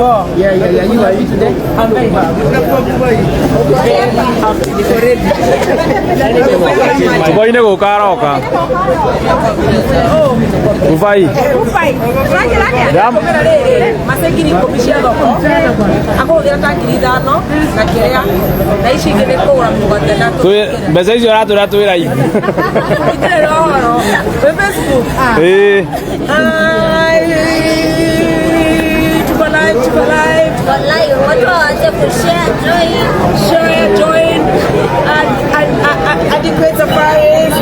Yeah. You are you today? I'm very happy. Very happy. Niko ready. Tubai-inĩ gũka aroka Dubai. Mace 10,000 cia thoko akũhũthĩra ta 5,000 na kĩrĩa na ici ingĩ nĩ kũgũra mũgate na Mbeca icio ũratwĩra twĩ live. Itirĩ na ũhoro wĩ Facebook. Ĩĩ. Hi. Tuko live, tuko live. Wallahi, watu waanze kushare, join. Share, join and Adequate Safaris.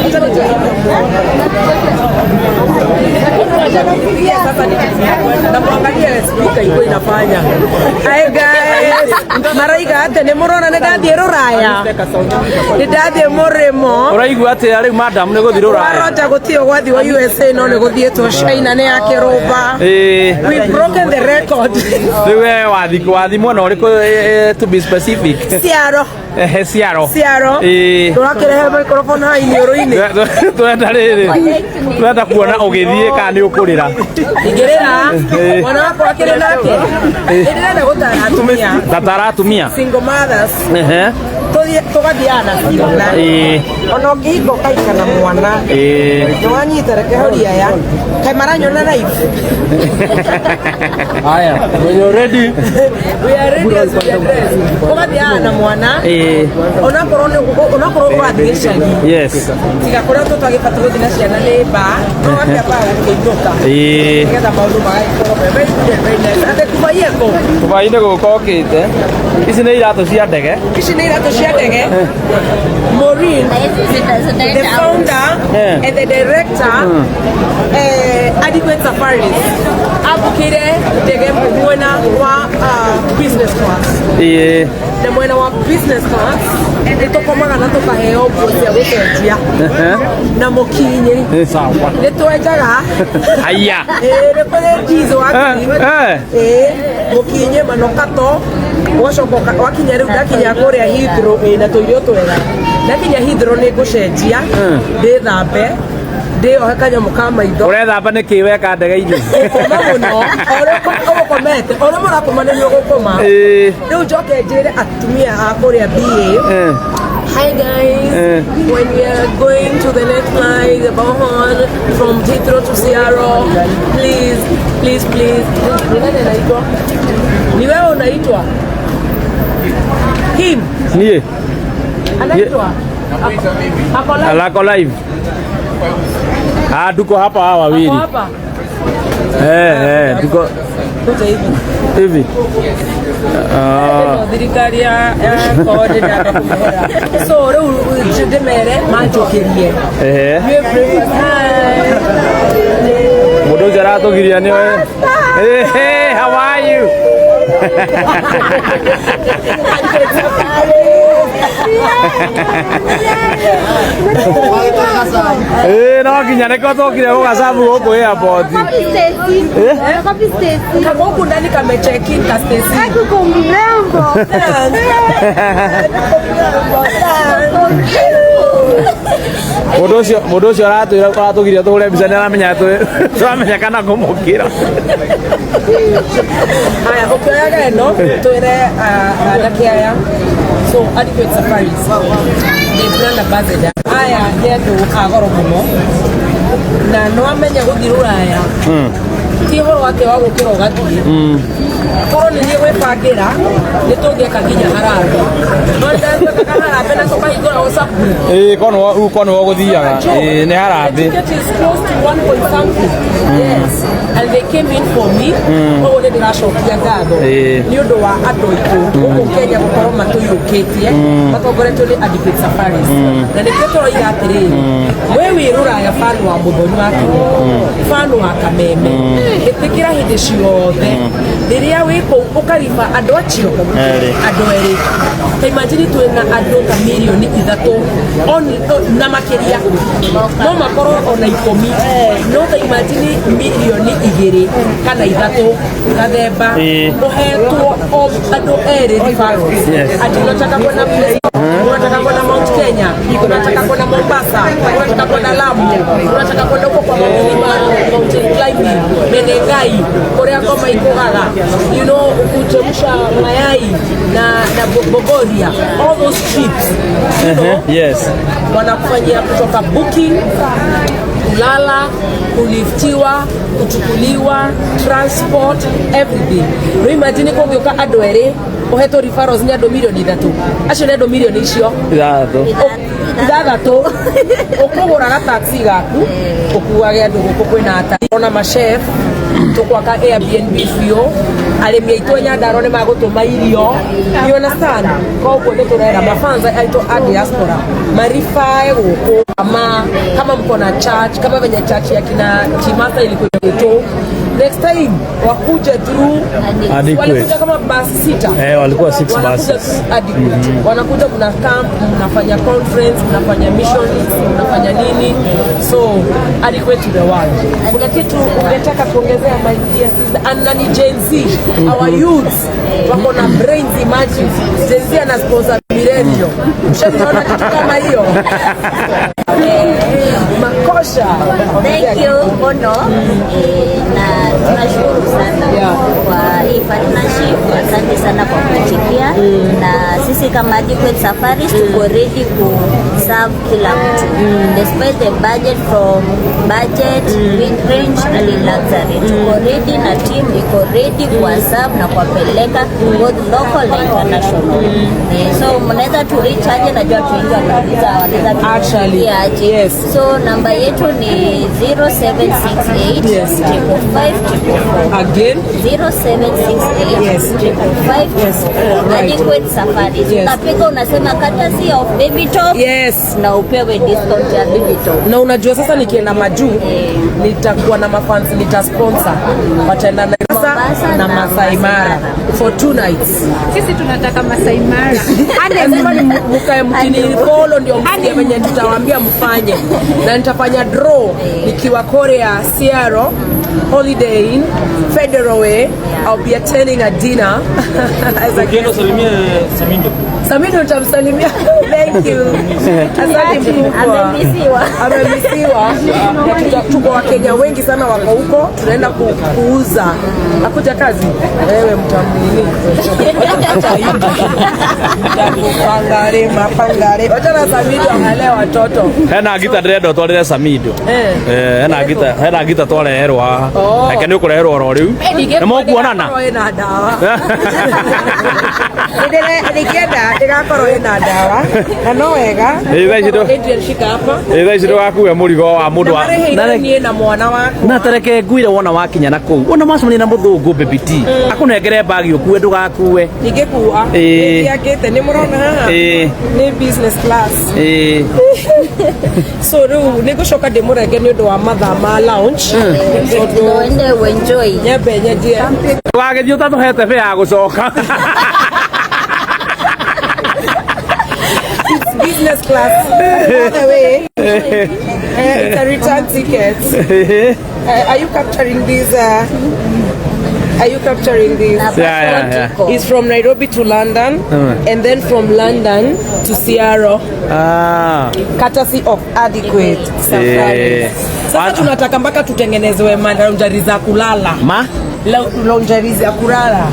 Sasa na muangalie speaker iko inafanya. Hi guys, maraiga ate nĩ mũrona nĩ ndathiĩ rũraya, nĩ ndathiĩ mũrĩmo. Ũraigua atĩa rĩu, madam, nĩ gũthiĩ rũraya? Waroja gũtirĩ gwathiwo USA no nĩ gũthiĩtwo China nĩ ya kĩrũmba. We broken the record. Rĩu we wathi mwena ũrĩkũ, to be specific? Ciaro. Ehe, Ciaro. Ciaro. Tũrakĩrehe microphone haha iniũrũ-inĩ. Twenda rĩrĩ, twenda kuona ũgĩthiĩ kana nĩ ũkũrĩra. Ingĩrĩra mwana wakwa akĩrĩ nake, nĩ ndĩrenda gũtara atumia. Tatara atumia. Single mothers. Tũthiĩ tũgathiaga na ciana. Ona ũngĩhinga ũkaika na mwana. Nĩ wanyita, reke horia aya kaĩ maranyona live. Haya, when you're ready. We are ready as we are dressed. Ũgathiaga na mwana. Onakorwo onakorwo ũgathiĩ gĩcagi. Tiga kũrĩa tũtagĩbatiĩ gũthiĩ na ciana nĩ mba no gakĩamba gakĩinũka. Nĩgetha maũndũ magagĩkorwo me very good and very nice. Ate kubaie kũ? Dubai-inĩ gũka ũkĩte ici nĩ iratũ cia ndege. Ici nĩ iratũ cia ndege. Maureen, Na hizi the zinaenda out. founder and the director, Adequate Safaris, ambũkĩire ndege mwena wa business class. Na mwena wa business class nĩ tũkomaga na tũkaheo nguo cia gũcenjia na mũkinyĩ nĩ twenjaga. Haya. Ĩĩ, nĩ kũrĩ diesel wa ngiri. Ĩĩ, mũkinyĩ manokato ũgacoka wakinya rĩu ndakinya kũrĩa Heathrow, ĩĩ, na tũirio twega. Ndakinya Heathrow nĩ ngũcenjia, ndĩthambe, ndĩyohe kanyamũ ka maitho. Ũrethamba nĩ kĩ weka ndege-inĩ? Gũkoma mũno, o ũrĩa ũgũkomete, o ũrĩa mũrakoma nĩguo gũkoma. Rĩu njoke njĩre atumia a kũrĩa BA, "Hi guys, when we are going to the next flight about on from Heathrow to Seattle, please, please, please." Ni nani anaitwa? Ni wewe unaitwa? Him. Niĩ. Anaitwa? Ako live. Alako live. Ah, tuko hapa hawa wawili. Ako hapa. Eh, tuko Kuja hivi. Hivi. Ah. Ĩno thirikari ya kodi ndamba kũmehera. So rĩu ndĩmere manjũkĩrie. Niĩ breakfast. Hi. Mũndũ ũcio aratũgiria nĩ. Hey, hey, how are you? Ĩĩ, no nginya nĩkĩo tũkire gũgacabu gũkũ airport. Copy Stacy. Copy Stacy. Kama huku ndani kamecheck in ka Stacy. Kuko mrembo. Niko mrembo. Mũndũ ũcio aratwĩra aratũgiria tũhũre mbica nĩ aramenya tũramenya kana kũmũkĩra. Haya, ũkĩoyaga ĩno twĩre anake aya. So Adequate Safaris nĩ brand ambassador. Aya nĩ andũ a goro mũno na nĩ wamenya gũthiĩ rũraya ti ũhoro wake wa gũkĩra ũgathiĩ. Korwo nĩ niĩ gwĩbangĩra nĩ tũngĩeka nginya harambee, no nĩndatuĩkaga harambee na tũkahingũra WhatsApp group. Ĩĩ, korwo rĩu korwo nĩwe ũgũthiaga, ĩĩ, nĩ harambee. The ticket is close to one point something. Yes. And they came in for me. Koguo nĩ ndĩracokia ngatho nĩ ũndũ wa andũ aitũ gũkũ Kenya gũkorwo matũiyũkĩtie matongoretio nĩ Adequate Safaris. Na nĩkĩo tũroiga atĩrĩrĩ, we wĩ rũraya, fan wa Mũthoni wa Kĩgũrũ, fan wa Kameme, ĩtĩkĩra hĩndĩ ciothe rĩrĩa wĩ kũu ũkariba andũ acio. Erĩ. Andũ erĩ. Ta imagine twĩna andũ ta 3 mirioni na makĩria, no makorwo ona 10, no ta imagine 2 mirioni kana 3 gathemba ũhetwo o andũ erĩ referrals. Ati unataka kwenda place Unataka kwenda Mount Kenya, unataka kwenda Mombasa, unataka kwenda Lamu, unataka kwenda huko kwa milima, mountain climbing, Menengai, Korea koma ikugaga, kuchemsha mayai na Bogoria, all those trips, wanakufanyia kutoka booking, kulala, kuliftiwa, kuchukuliwa, transport, everything. Rĩu imagine kũngĩũka andũ erĩ ũhetwo referrals nĩ andũ 3 milioni, acio nĩ andũ milioni icio 6. 6, ũkũgũra gataxi gaku ũkuage andũ gũkũ kwĩna ata ona machef, tũkwaka Airbnb biũ, arĩmi aitũ a Nyandarua nĩ magũtũma irio, you understand? Koguo nĩ tũrera mafans aitũ a diaspora marifae gũkũ kama mko na church, kama venye church ya kina Chimasa ilikuwa yetu, next time wakuje through. Adequate. Walikuja kama basi sita. Eh, walikuwa six Wanakuja buses. through adequate. Wanakuja, kuna camp, mnafanya conference, mnafanya missions, mnafanya nini, so adequate to the world. Kuna kitu ungetaka kuongezea, my dear sister? And nani, Gen Z, our youths wako na brains. Imagine Gen Z ana sponsor Milenio. Ushaona kitu kama hiyo? Makosha. Thank you Bono. Na tunashukuru sana kwa hii partnership. Asante sana kwa kuitikia, na sisi kama Adequate Safaris tuko ready ku serve kila mtu despite the budget, from budget, mid range hadi luxury. Tuko ready na team iko ready kuwa serve na kuwapeleka both local na international. So mnaweza tu reach aje? Najua watu wengi wanauliza wanaweza Actually, tufikia aje. yes. So namba yetu ni 0768 555 444. Again. 0768 555 444. Adequate Safaris. Unapiga unasema courtesy of Baby Top na upewe discount ya Baby Top. Na unajua sasa nikienda majuu nitakuwa na mafans, nitasponsor, wataenda na Mombasa na na Masai Mara Masai Mara. for 2 nights. Sisi tunataka Masai Mara. Lazima ni mkae mkinifollow ndio msikie venye tutawaambia mfanye, na nitafanya draw nikiwa Korea, Seattle, Holiday Inn, Federal Way. I'll be attending a dinner as a Ukienda guest. usalimie Samindo. Samido nitamsalimia. Thank you. Asante mkubwa. Amemisiwa. Amemisiwa. Na tuko Wakenya wengi sana wako huko, tunaenda kuuza. Akuja kazi wewe mtamnini? Pangare mapangare. Wacha na Samido angalia watoto. Hena ngita ndĩrenda ũtwarĩre Samido. Eh. Eh, hena ngita twareherwo haha. Oh. Reke nĩ ũkũreherwo oro rĩu. Nĩ mũkuonana. Ĩna ndawa. Nĩngĩenda ĩgakorwo ĩna ndawa na no wega. Ĩ, thaa ici Adrian, shika hapa. Ĩ, thaa ici ndũgakue mũrigo wa mũndũ Na wa marĩhĩire niĩ na mwana wakwa. Na tareke ngwire, wona wakinya na kũu, wona macemania na mũthũngũ, Baby T akũnengere bagi ũkue, ndũgakue. Ingĩkua. Ĩ. Nĩngĩangĩte nĩ mũrona haha. Ĩ. Nĩ business class. Ĩ. So rĩu nĩ ngũcoka ndĩmũrenge nĩ ũndũ wa mathaa ma lounge, tondũ Uende uenjoy. nyambe nyendie. Ndũgagĩthiĩ ũtatũhete bĩa ya gũcoka. It's business class all the way. It's a return ticket. Are you capturing this? Are you capturing this? Na Yeah. passport iko. It's from Nairobi to London and then from London to Seattle. Ah. Courtesy of Adequate Safaris. Eh. Sasa tunataka mpaka tutengenezewe malaunjari za kulala. Ma? Laundry ya kulala.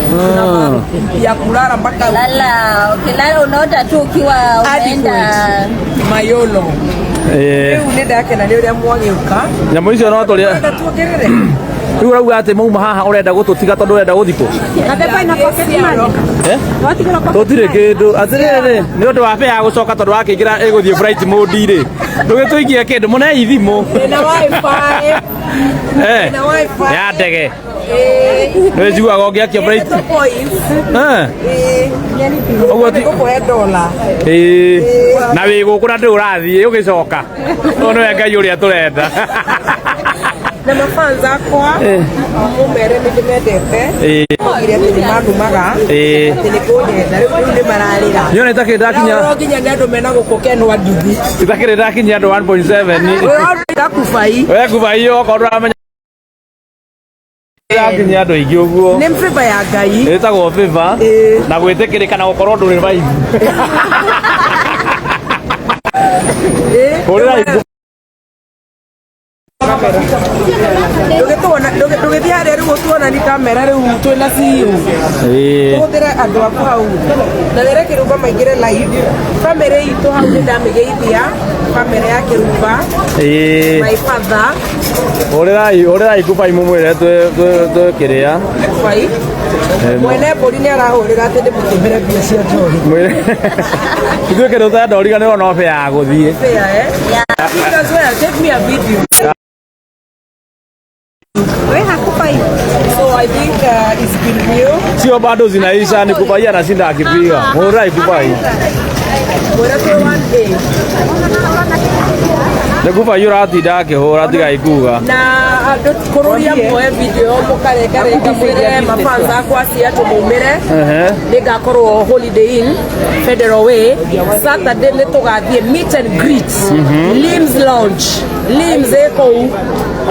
Tuna ya kulala mpaka Lala, ukilala unaota tu ukiwa unaenda. Adequate. Mayolo. Eh. Rĩu nĩ ndakena nĩ ũrĩa mwagĩũka. Nyamũ icio no tũrĩa. Ũrenda tuongerere? Rĩu ũrauga atĩ mauma haha ũrenda gũtũtiga tondũ ũrenda gũthiĩ kũ? Gathemba ina pocket money. Eh? Watigĩrwo pocket Tũtirĩ kĩndũ atĩrĩrĩ nĩ ũndũ wa bĩa ya gũcoka tondũ wakĩingĩra ĩgũthiĩ flight mode rĩ, ndũgĩtũikie kĩndũ mũne ithimũ. Ndĩna wifi. Eh. Ndĩna wifi. Ya ndege. Eh. Nĩwĩiguaga ũngĩakia flight. Ĩno points. Eh. Eh. Ũguo ti Ngũkũhe dola. Ĩĩ. Na wĩ gũkũ na ndũĩ ũrathiĩ ũgĩcoka. Ũyũ nĩwe Ngai ũrĩa tũrenda. Na mafans akwa mũmere nĩ ndĩmendete. Ĩĩ. Maugire atĩ nĩ mandumaga. Ĩĩ. Atĩ nĩ kũnyenda rĩu rĩu nĩ mararĩra. Niĩ ona itakĩrĩ ndakinya No nginya nĩ andũ mena gũkũ kenwa nduthi. Itakĩrĩ ndakinyia andũ 1.7. Ndakubai. We kubai okorwo ndũramenya. Yakinyia andũ aingĩ ũguo. Nĩ favor ya Ngai. Ĩtagwo favor Ĩĩ. na gwĩtĩkĩrĩka na gũkorwo ndũrĩ vibe. Ĩĩ. Hũrĩra ibu. Ndũgĩtuona, ndũgĩthiĩ harĩa rĩu ũtuonani kamera rĩu twĩna CEO. Ĩĩ. Hũthĩre andũ aku hau na wĩre Kĩrumba maingĩre live. Family itũ hau nĩ ndamĩgeithia, family ya Kĩrumba, Ĩĩ. my father. Hũrĩrai hũrĩrai kubai mũmwĩre twĩ kĩrĩa. Kubai mwene mbũri nĩ arahũrĩra atĩ ndĩmũtũmĩre mbia cia njohi. Mwĩre. Ithuĩ kĩndũ ũtarenda ũriganĩrwo no fare ya gũthiĩ. Fair, eh? Yeah. You as well, take me a video. We hakupai. So I think it's been real. Sio bado zinaisha, ni kubai anashinda akipiga. Hũrĩrai kubai. Mwĩre twĩ 1A. Nĩ kubai ũratinda akĩhũra tiga ikuga. Na andũ kũrũria muoe video mũkarengarenga mwĩre mafans akwa Seattle maumĩre. Ehe. Nĩ ngakorwo Holiday Inn Federal Way Saturday, nĩ tũgathiĩ meet and greet, Lims Lounge, Lims ĩ kũu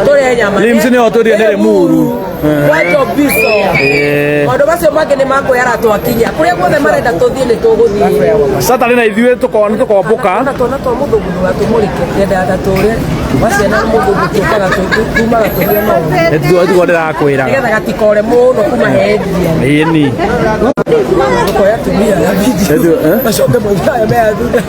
tũrĩe nyama. Lims nĩho tũrĩe nĩ Limuru. White Obiso. Ĩĩ. Maũndũ macio mangĩ nĩ makwĩra twakinya kũrĩa guothe marenda tũthiĩ nĩ tũgũthiĩ. Saturday na ithuĩ nĩ tũkombũka. Na twana twa mũthũngũ ndũgatũmũrĩke, nyendaga ta tũrĩa waciana mũthũngũ tũkaga tumaga tũrĩa no Nĩtiguo tiguo ndĩrakwĩraga. nĩgetha gatikore mũno kuma hendia. Ĩni. Kuoya atumia na video. Nĩtiguo, eh? Macoke moigaga mea thutha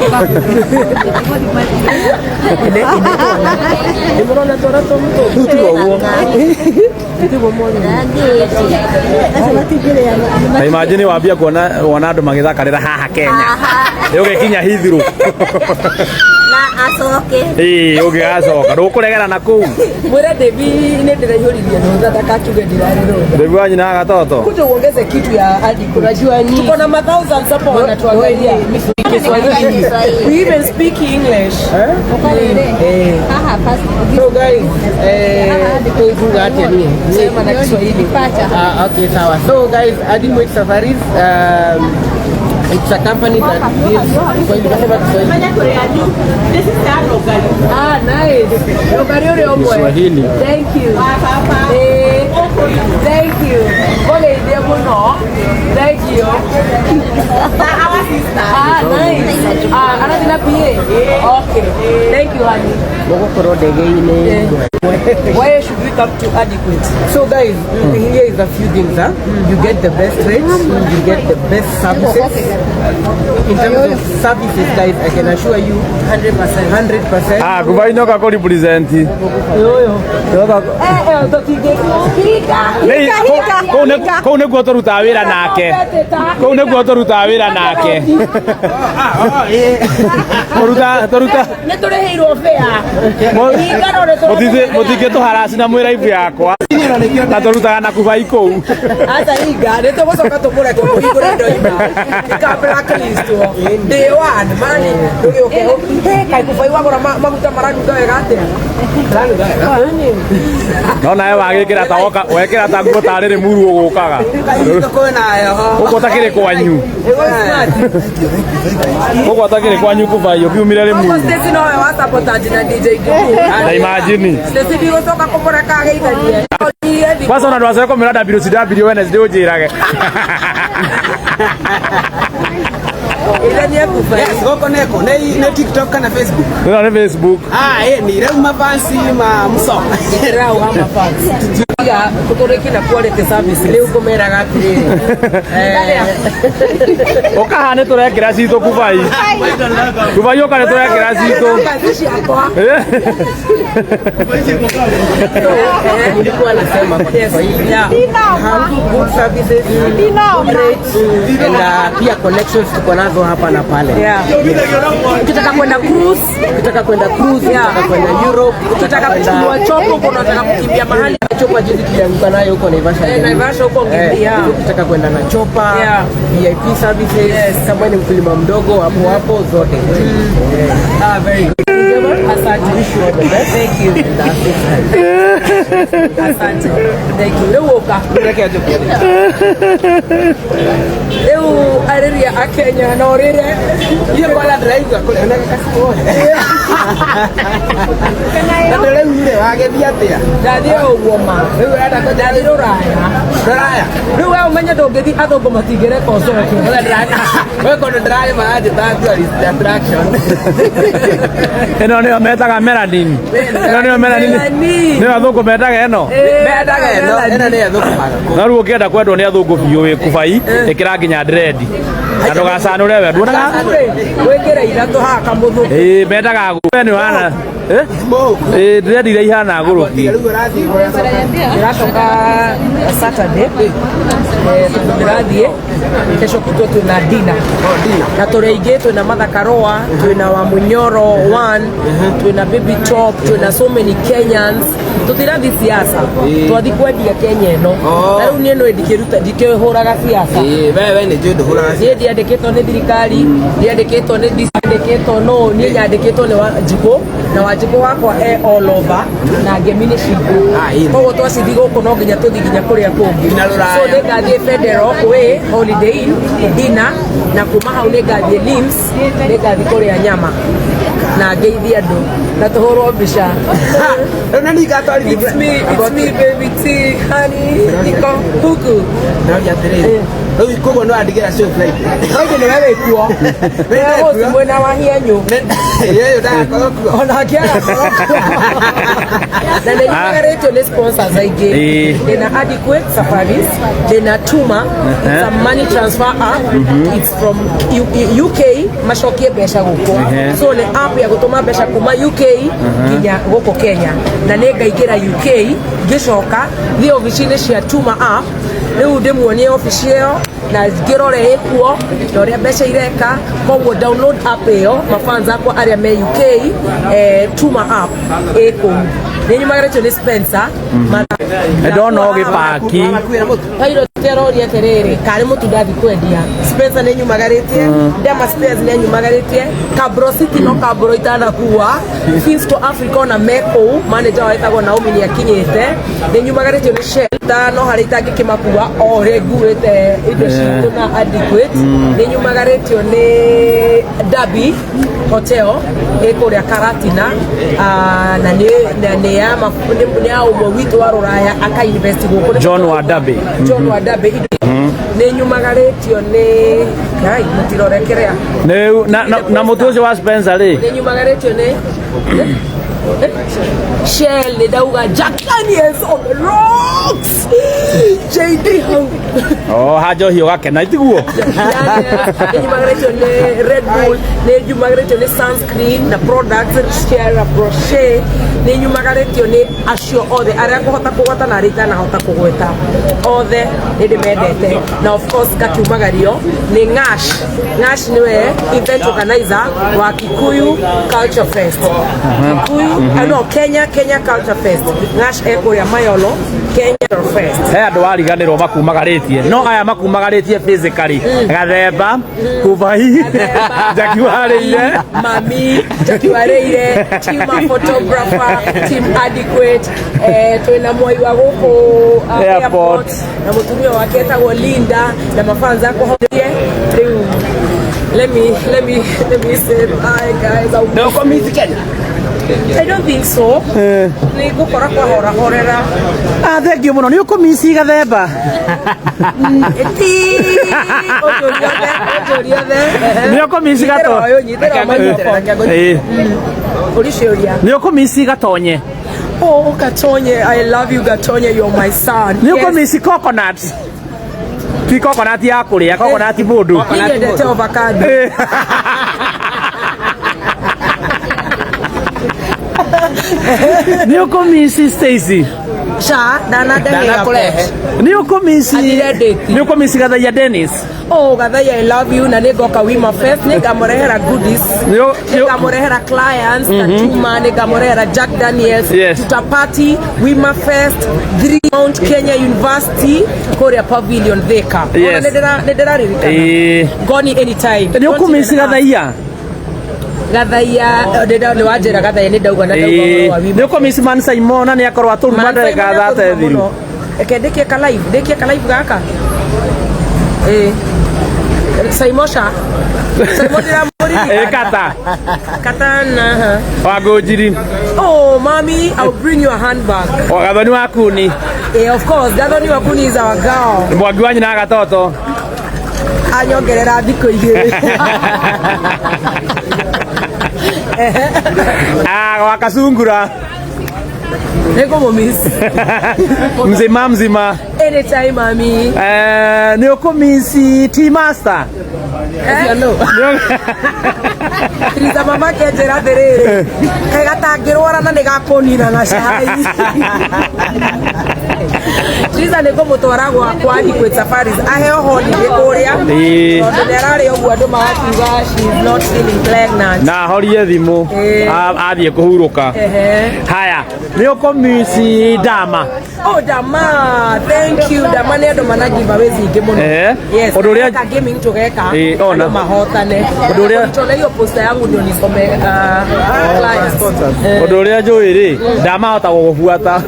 nĩ mũrona twana twa mũthũngũ. Tiguo ũguo. Tiguo mwana. Na imagine wambia kuona wona andũ magĩthakarĩra haha Kenya. Ũgĩkinya Heathrow. Na acoke. Ĩĩ ũngĩgacoka ndũkũregera na kũu. Mwĩre Devi nĩ ndĩraihũririe rũtha ndakakiuge ndirarĩ rũtha. Devi wa nyina gatoto. Kuja uongeze kitu ya hadi Unajua ni tuko na mathousands hapo wanatuangalia. Kiswahili. We even speak English. Eh. So guys, kuga atia niĩ? Sema na Kiswahili. Ah, okay, sawa. So guys, Adequate Safaris, it's a company that deals Kiswahili, nasema Kiswahili. Ah, nice. Rũgari ũrĩa ũmwe. Kiswahili. Thank you. Eh, thank you. Mũgeithie mũno. Thank you. Ah, nice. Ah, arathiĩ na PA? Okay. Thank you, honey. Mũgũkorwo ndege-inĩ. Why should we come to Adequate? So guys, here is a few things. Huh? You get the best rates, you get the best services. In terms of services, guys, I can assure you 100%. 100%. Ah, kubai nyoka kũ represent. Eh, eh, tũtingĩhinga. Kũu nĩkuo tũrutaga wĩra nake. Kũu nĩkuo tũrutaga wĩra nake. Tũruta tũruta Nĩ tũrĩhĩirwo fare. Hinga no nĩ tũrĩhĩirwo. Mũtingĩtũharaci na mwĩ live yakwa. Na tũrutaga na kubai kũu. Aca hinga nĩ tũgũcoka tũmũreke kũhingũra ndoima ika blacklist day one mani ndũgĩũke. Hey, kaĩ kubai wagũra maguta maranunga wega atĩa? No nawe wagĩkĩra ta woka wekĩra ta nguo tarĩ Rĩmuru ũgũkaga. Gũkũ ũtakĩrĩ kwanyu. Gũkũ ũtakĩrĩ kwanyu kubai ũkiumire Rĩmuru. Stacy nowe wa sabotage na DJ Dudu. Na imagine. Stacy ndigũcoka kũmũreka ageithanie. Kwanza ona ndwacoke kũmĩra WCW Wednesday ũnjĩrage. Geithanie kubai. Yes, goko neko nä TikTok kana Facebook? Ĩno nĩ Facebook. Ah, ä ni rä u mafansi ma muso. Rau ama fans. Tiga tũtũrĩki na quality service rĩu ngũmeraga atĩrĩrĩ. Ũka haha nĩ tũrekĩra citũ kubai. Kubai ũka nĩ tũrekĩra citũ. Kazi ciakwa. Nilikuwa nasema kwa Kiswahili. Yeah. Have good services, good rates, and pia connections tuko nazo hapa na pale. Yeah. Ukitaka kwenda cruise, Ukitaka kwenda cruise, Yeah. ukitaka kwenda Europe, ukitaka kuchukua chopo, uko unataka kukimbia mahali chopper, juzi tulianguka nayo huko Naivasha. Eh, Naivasha huko Eh, yeah. ukitaka kwenda na chopper, Yeah. VIP services, Yes. kama ni mkulima mdogo hapo hapo zote. Ah, very good. Asante. Wish you all the best. Thank you. Asante. Thank you. Rĩu ũka. Reke anjũkie. Rĩu arĩria a Kenya na ũrĩre. Niĩ kwanza ndĩraigua kũrĩa na gakacimũ. Na rĩu rĩ wagĩthiĩ atĩa? Ndathiĩ ũguo ma. Rĩu ũrenda kũnjĩra Ndathiĩ rũraya. Rũraya? Rĩu we ũmenye ndũngĩthiĩ athũngũ matingĩreka ũcoke. Kwanza ndĩra- we kũndũ ndĩrarĩ maranjĩta tourist attraction. Ĩno nĩyo metaga melanin. Ĩno nĩyo melanin. Melanin. Nĩyo athũngũ metaga ĩno. Mendaga ĩno, ĩno nĩ ĩthũkũmaga kũu. No rĩu ũngĩenda kwendwo nĩ athũngũ biũ wĩ kubai ĩkĩra nginya dread. Na ndũgacanũre we nduonaga. Wĩkĩre ithatũ haha kamũthũngũ. Ĩĩ mendaga we nĩ ũhana. Eh? Smoke. Ĩĩ dread iria ihana ngũrũki. Tiga rĩu ũrathiĩ ũracoka. Ndĩracoka Saturday. Tondũ ndĩrathiĩ kesho kutwa twĩna dinner na tũrĩ aingĩ, twĩna Martha Karũa, twĩna wa Munyoro one, twĩna Baby Top, twĩna so many Kenyans. Tũtirathiĩ siasa, twathiĩ kwendia Kenya ĩno. Na rĩu niĩ nĩ ndikĩruta ndikĩhũraga siasa. Ĩĩ, we nĩ njũĩ ndũhũraga. Niĩ ndiandĩkĩtwo nĩ thirikari, ndiandĩkĩtwo nĩ ndiandĩkĩtwo no niĩ nyandĩkĩtwo nĩ Wanjikũ, na Wanjikũ wakwa e all over na ngemi nĩ citũ. Ah, ĩĩ. Koguo twacithi gũkũ no nginya tũthiĩ nginya kũrĩa kũngĩ. Nginya Rũraya. So nĩngathiĩ Federal Way Holiday Inn dinner, na kuma hau nĩngathiĩ Lims, nĩngathiĩ kũrĩa nyama na ngeithie andũ na tũhũrwo mbica. Rĩu na niĩ ngatwarithia. It's me, baby T, honey, niko huku. Ndĩroria atĩrĩrĩ, rĩu koguo nĩ wandigĩra show Friday. Friday nĩwe wĩkuo. Nĩ Nĩwe host ndekuo. mwena wa Hianyũ. Ĩĩ, ndagakorwo kuo. Onake agakorwo kuo. Na nĩ nyumagarĩtio nĩ sponsors aingĩ. Ndĩna Adequate Safaris, ndĩna Tuma, it's a money transfer app. It's from UK, macokie mbeca gũkũ. So nĩ app ya gũtũma mbeca kuma UK nginya gũkũ Kenya. Na nĩ ngaingĩra UK ngĩcoka thiĩ obici-inĩ cia Tuma app, rĩu ndĩmuonie obici ĩyo na ngĩrore ĩkuo na ũrĩa mbeca ireka. Koguo download app ĩyo, mafans akwa arĩa me UK, Tuma app ĩ kũu. Nĩ nyumagarĩtio nĩ Spencer. Ndona ũgĩpaki. Makuĩra mũtu. Pilot aroria atĩrĩrĩ, karĩ mũtu ndathiĩ kwendia. Spencer nĩ nyumagarĩtie, Dema Spares nĩ nyumagarĩtie, Kabro City no Kabro itanakua, Finsco Africa ona me kũu, manager wao etagwo Naomi nĩ akinyĩte. Nĩ nyumagarĩtio nĩ Shell, no harĩa itangĩkĩmakua o ũrĩa nguĩte indo citũ na Adequate. Nĩ nyumagarĩtio nĩ Derby Hotel ĩ kũrĩa Karatina, na nĩ ya nĩ ya ũmwe witũ wa rũraya aka invest gũkũ. John wa Derby. John wa Derby. Nĩ nyumagarĩtio nĩ Ngai mũtirore kĩrĩa. Nĩ na mũtu ũcio wa Spencer rĩ. Nĩ nyumagarĩtio nĩ Shell, nĩ ndauga Jack Daniels on the rocks. JD hau. Oh, ha njohi ũgakena itiguo. Nĩ nyumagarĩtio nĩ Red Bull, nĩ nyumagarĩtio nĩ sunscreen na products Sierra Brochet, nĩ nyumagarĩtio nĩ acio othe arĩa ngũhota kũgweta na arĩa itanahota kũgweta othe nĩ ndĩmendete. Na of course ngakiumagario nĩ Ngash. Ngash nĩwe event organizer wa Kikuyu Culture Fest. Kikuyu, no, Kenya Culture Fest. Ngash e kũrĩa Mayolo, Kenya Fest. He andũ wariganĩrwo makumagarĩtie, no aya makumagarĩtie physically. Gathemba, Kubai, Jackie Warĩire. Mami, Jackie Warĩire, team photographer, team Adequate, twĩna mwai wa gũkũ Airport. na mũtumia wake etagwo Linda na mafans akwa horie. Rĩu let me say bye guys. Nĩ ũkũmiss Kenya? I don't think so. Nĩ ngũkora kwahorahorera. Ah, thank you mũno. Nĩ ũkũmici Gathemba? Ti ũnjũrie othe. Nĩ ũkũmici gato. Nyitĩra microphone. Ĩĩ. Ũriciũria. Nĩ ũkũmici Gatonye? Oh, Gatonye, I love you, Gatonye, you're my son. Nĩ ũkũmici coconut? Ti coconut ya kũrĩa, coconut mũndũ. Niĩ nyendete avocado. Nĩ ũkũmici Stacy? Sha, ndanandehe Ndanakũrehe. Nĩ ũkũmici Athire date. Nĩ ũkũmici Gathaiya Dennis? Oh, Gathaiya, I love you, na nĩngoka Wima Fest, nĩngamũrehera goodies. Nĩngamũrehera clients, Tatuma, nĩngamũrehera Jack Daniels. Yes. Tutapati Wima Fest, 3 Mount Kenya University, kũrĩa Pavilion Thika. Yes. Ona nĩndĩraririkana. Ĩĩ. Goni anytime. Nĩ ũkũmici Gathaiya? Gathaiya, nĩ wanjĩra Gathaiya, nĩ ndauga na ndauga ũhoro wa Wima. Nĩ ũkũmici Man Simon na nĩ akorwo atũruma ndagĩka thate thiru. Reke ndĩkie ka live, ndĩkie ka live gaka. Ĩĩ. Saimosha. Saimo Ĩ kata. Katana. Wa ngũnjiri. Oh, mommy, I'll bring you a handbag. Wa Gathoni wa kuni. Eh, of course, Gathoni wa kuni is our girl. Mwangi wa nyina gatoto. Anyongerera thikũ igĩrĩ. Ah, wa kasungura. Nĩngũmũmiss. Mzima mzima. Anytime, mami. Eh, nĩ ũkũmisi Tea Master. Eh? No. Triza mama kenjĩra atĩrĩrĩ, kaĩ gatangĩrwara na nĩ gakũnina na cai. Triza nĩ ngũmũtwara gwakwa Adequate Safaris aheo holiday kũrĩa. Ĩĩ. Tondũ nĩ ararĩ ũguo andũ magakiuga she is not feeling pregnant. Na ahorie thimũ. Ĩĩ. Athiĩ kũhurũka. Ehe. Haya, nĩ ũkũmisi Dama. Oh, Dama, thank you. Dama nĩ andũ mana giveaways nyingĩ mũno. Ehe. Yes. Ũndũ ũrĩa- Ka gaming tũgeka. Ĩĩ, ona. Andũ mahotane. Ũndũ ũrĩa- Tũna hiyo poster yangu ndio nisome clients. Ũndũ ũrĩa njũĩ rĩ, ndamahota gũgũbuata.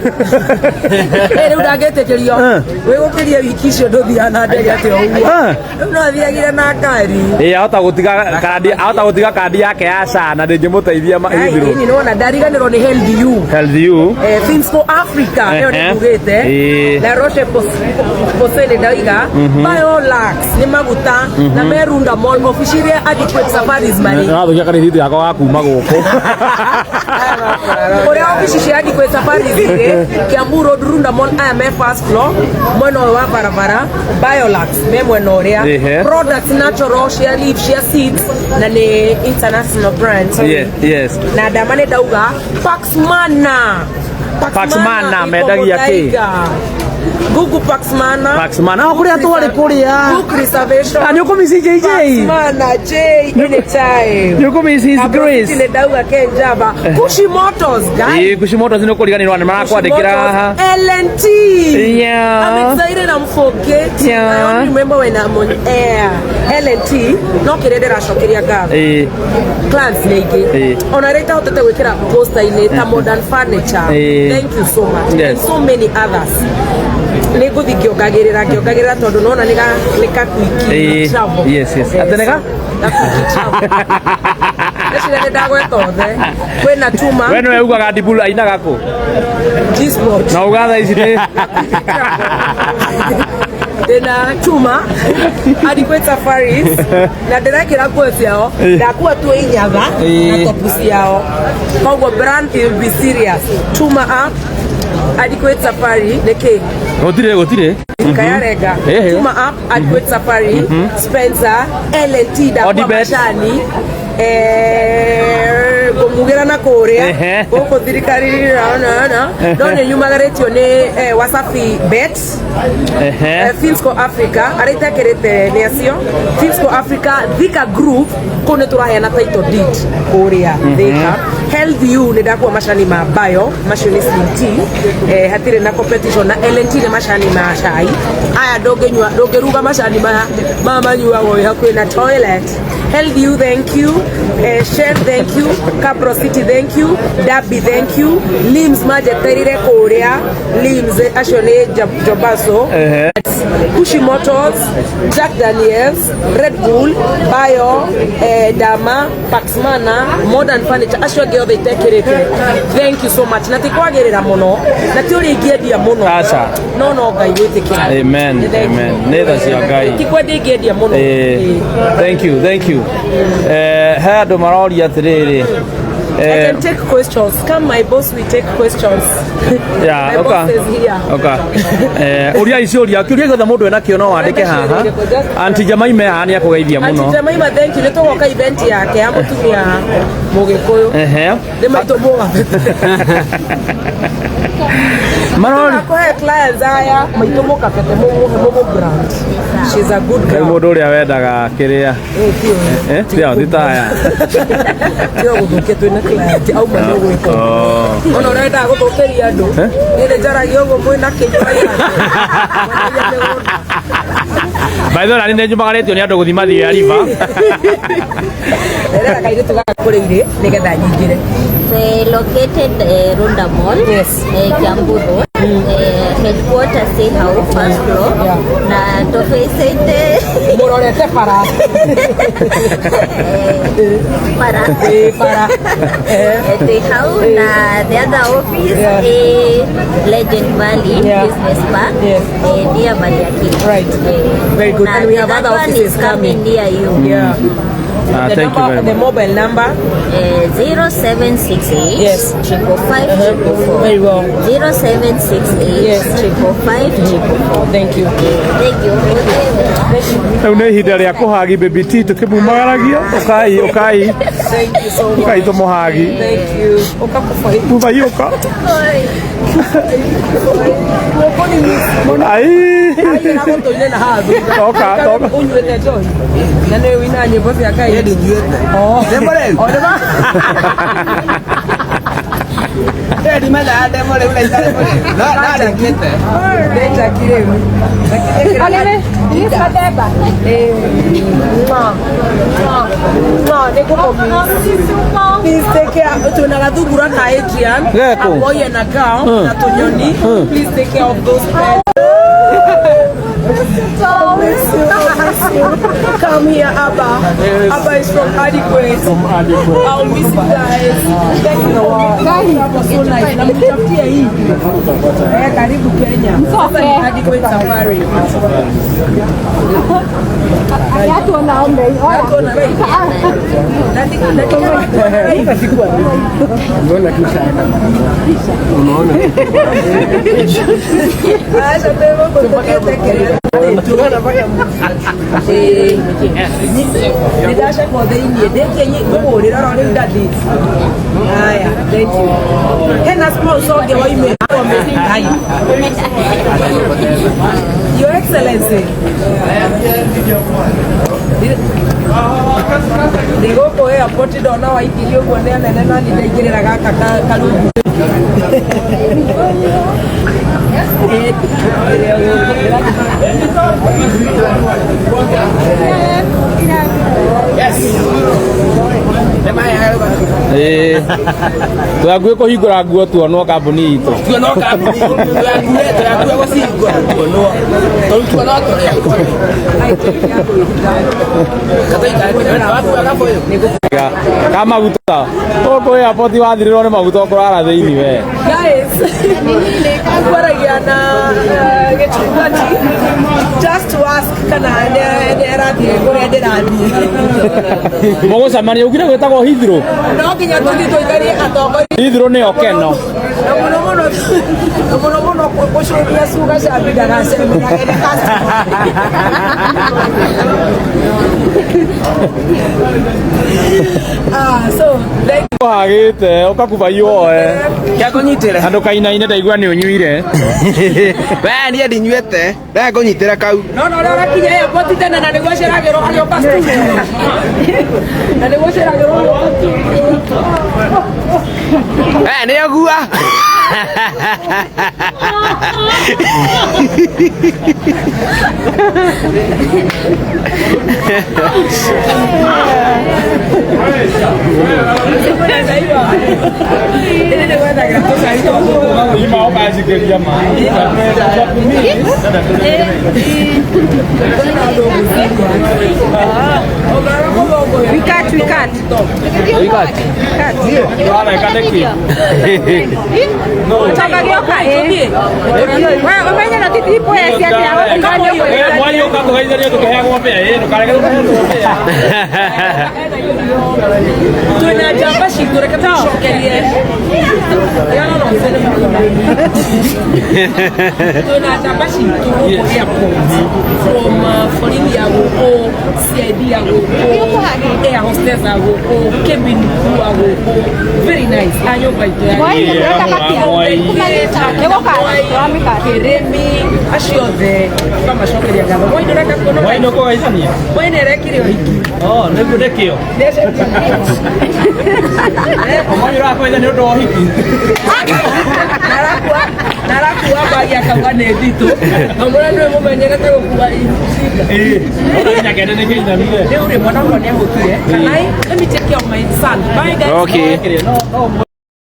Eh, rĩu ndangĩtĩkĩrio. Wĩgũkĩria wiki icio ndũthiaga na ndege atĩ o ũguo. Eh. Rĩu no thiagire na ngari. Ĩĩ, ahota gũtiga kandi, ahota gũtiga kandi yake ya SHA na ndĩngĩmũteithia Ai, Heathrow. ĩni nĩwona ndariganĩrwo nĩ Health You. Health you. Eh, Films for Africa ĩyo Ehe. nĩ ngugĩte. Ĩĩ. La Roche Posay nĩ ndauga. Biolax nĩ maguta na Merunda Mall ofici iria Adequate Safaris marĩ. Nĩwathũkia karĩthiti gakwa ga kuma gũkũ. Kũrĩa ofici cia Adequate Safaris irĩ Kiambu Road Runda Mall aya me first floor mwena ũyũ wa barabara Biolax me mwena ũrĩa. Ehe. Products natural cia leaf cia seeds na nĩ international brand. Sorry. Yeah, yes. Na ndama nĩ ndauga Paxmana. Paxmana, iko mendagia kĩ? Muthaiga. Google Paxmana. Paxmana, oh, kũrĩa twarĩ kũrĩa. Book reservation. Ah, nĩ ũkũmisi JJ. Paxmana J anytime. Nĩ ũkũmisi His Grace. Nĩ ndauga Kenjaba. Kushi Motors guys. Ĩĩ, Kushi Motors nĩ ũkũriganĩrwo nĩ marakwandĩkĩra haha. LNT. Yeah. I'm excited I'm forgetting. Yeah. I only remember when I'm on air. LNT no kĩrĩa ndĩracokeria ngatho. Ĩĩ. Clients nĩ aingĩ. Ĩĩ. Ona arĩa itahotete gwĩkĩra poster-inĩ ta Modern Furniture. Ĩĩ. Thank you so much. Yes. And so many others. Nĩ ngũthiĩ ngĩongagĩrĩra tondũ nona nĩ ka quickie Ĩĩ. travel. Yes, yes. Atĩ nĩ ka? Ga quickie travel. Ndĩciria nĩ ndagweta othe. Kwĩna Tuma. We nĩwe ugaga Dibul ainaga kũ? G-Spot. Na uga thaa ici nĩ Ndĩna Chuma Adequate Safaris na ndĩrekĩra nguo ciao ndakua tu inyatha na topu ciao koguo brand will be serious. Chuma app Adequate Safari nĩ kĩ? Gũtirĩ gũtirĩ. Kayarenga. Ehe. Chuma app Adequate Safari Spencer LNT ndakua Odibet. macani ngũmugĩra na kũrĩa Ehe. gũkũ thirikari na no nĩ nyumagarĩtio nĩ Wasafi Bet. Ehe. Finsco Africa arĩa itekĩrĩte nĩ acio Finsco Africa Thika Group kũu nĩ tũraheana title deed kũrĩa Thika. Health You nĩ ndakua macani ma bio macio nĩ slim tea, hatirĩ na competition na LNT nĩ macani ma cai aya ndũngĩnyua ndũngĩruga macani maya maya manyuagwo wĩ hakuhĩ na toilet. Health You thank you, Shell thank you, Cabro City thank you, Derby thank you, Lims majeterire kũrĩa Lims acio nĩ Jobaso. Ehe. Kushi Motors, Jack Daniels, Red Bull, Bio, Dama, Paxmana, Modern Furniture, acio angĩ othe itekĩrĩte. Thank you so much. Na ti kwagĩrĩra mũno, na ti ũrĩa ingĩendia mũno. Aca. No no Ngai gwĩtĩkĩra. Amen, Nĩ thank you. amen. Nĩ tha cia Ngai. Ti kwendia ingĩendia mũno. Ĩĩ. Thank you, thank you. He andũ maroria atĩrĩrĩ. I can take questions. Come, my boss, we take questions. Yeah, My okay. boss is here. Okay. Ũria ici ũria kĩũria gĩothe mũndũ enakĩo no wandĩke haha. Aunty Jemaime haha nĩ akũgeithia Aunty mũno. Jemaima, thank you. Nĩ tũgoka event yake ya mũtumia Mũgĩkũyũ. Ehe. Nĩ maitũ mũgabete. Marori Akũhe clients aya maitũ mũkabete mũmũhe mũmũ brand. She's a good rĩu girl. mũndũ ũrĩa wendaga kĩrĩa Eh, ti ũyũ. ti taya. Tiga gũthũkia twĩna client auma nĩ ũgwĩka. Oh. Ona ũrĩa wendaga gũthũkĩria andũ. Niĩ nĩ njaragia ũguo mwĩna kĩnyua. By the way, nani nĩ njumagarĩtio nĩ andũ gũthiĩ Mathioya River. Rera kairĩtu gaka kũrĩ irĩ nĩgetha nyingĩre. Located Runda Mall. Yes. Kiambu Road. Headquarters ĩ hau first floor na tũbĩcĩte Mũrorete bara. Bara. Ĩ, bara. Twĩ hau na the other office ĩ Legend Valley Business Park, near Bariaki. Right. Very good. Na And we the have third other one offices is coming coming. near you. Yeah. Ah, The thank you number, very the much. mobile number. 0768 555 444. Very well. 0768 555 444. Thank you. Thank you. Rĩu nĩ ihinda rĩa kũhagi baby T tũkĩmumagaragia ũkai ũkai. Thank you so much. Ũkai tũmũhagi. Thank you. Ũkakũboi. Bubai ũka. Ai. Aira na haha thutha. Toka, toka. Ũnyuĩte njohi. Na nĩ wĩina nyĩmbo cia Ngai. Niĩ ndinyuĩte. Oh. Ndĩ mũrĩu? O, nĩ ma- Niĩ ndimenyaga ndĩ mũrĩu na itarĩ mũrĩu. No ndĩkĩte. Nĩ Jackie rĩu. Please take care. Tuna gathungura ka Adrian, Geko. a boy and a girl, na tunyoni. Please take care of those pets. Miss you, miss you. Come here, Abba. Abba is from Adequate. I'll miss you guys. Thank you for making travel so nice. Na mtafutie hii. Eh, karibu Kenya. Sasa ni Adequate Safari. Watu wana ndidacekwo thĩiniĩ ndĩkie ngũhũrĩra ro rĩu ndathi aya. Thank you. Hena sponsor ũngĩ waimĩra. Ngai. Your Excellency, ndĩ gũkũ airport ndona waingĩrio ũguo nĩ anene nani ndaingĩrĩra gaka karungu. Eh, Yes. Nĩ maheaga. Ĩĩ. Tũgakuĩ kũhingũra nguo tuonwo kambuni itũ. Tuonwo kambuni tũgakuĩ gũcihingũra tuonwo. Tondũ tuonwo tũrĩa. Wakuaga bũyũ. Ka maguta gũkũ airport wathirĩrwo nĩ maguta ũkũrara thĩinĩ we. Guys, ngwaragia na gĩchungaji just to ask kana nĩ arathiĩ kũrĩa ndĩrathiĩ. Mũgũcemania ugire gwĩtagwo Heathrow. No nginya tũthiĩ tũikarie atongoria. Heathrow nĩyo Keno. Na mũno mũno na mũno mũno gũcũthia cuga cia ndagacemerage nĩ customer. Ah, so thank Ũhagĩte ũkakubai woe. Kĩa kũnyitĩre. Na ndũkainaine ndaigua nĩ ũnyuire. We niĩ ndinyuĩte. Reke ngũnyitĩre kau. No no ũrĩa ũrakinya airport tene na nĩguo aceragĩrwo agĩũka studio. Na nĩguo aceragĩrwo agĩũka studio. We nĩ ũgua. Ĩni nĩ gwethagĩra tũcai twa gũkũ. Ima ũkanjikĩria maĩ. We cut, we cut. Ũrareka nĩkĩ? Tondagĩoka ĩ. We ũmenye na titipo ya ciake Eh, mwai ũka tũgeithanie tũkĩheagwo mbĩa ĩ ndũkareke tũkĩheagwo mbĩa. Twĩna njamba citũ reke tũcokerie. Twĩna njamba citũ gũkũ airport from borithi ya gũkũ, CID ya gũkũ, air hostess ya gũkũ, cabin crew ya gũkũ, very nice a nyũmba itũ ya Kĩrĩmi acio othe tũkamacokeria ngatho. Mwai ndũreka kuona. Mwai nĩ ũkũgeithania? Mwai nĩ arekire ũhiki. Oh, nĩguo nĩkĩo. Mwai ũrakũgeithania nĩ ũndũ wa ũhiki. Narakua mbagi akauga nĩ nditũ amũra nĩwe mũmenyerete gũkua icinga. Ĩĩ. Ona nginya kĩande nĩ kĩinamire. Rĩu rĩ mwana wakwa nĩ ahũtire. Can I, let me take care of my son. Bye guys. Okay. No, no.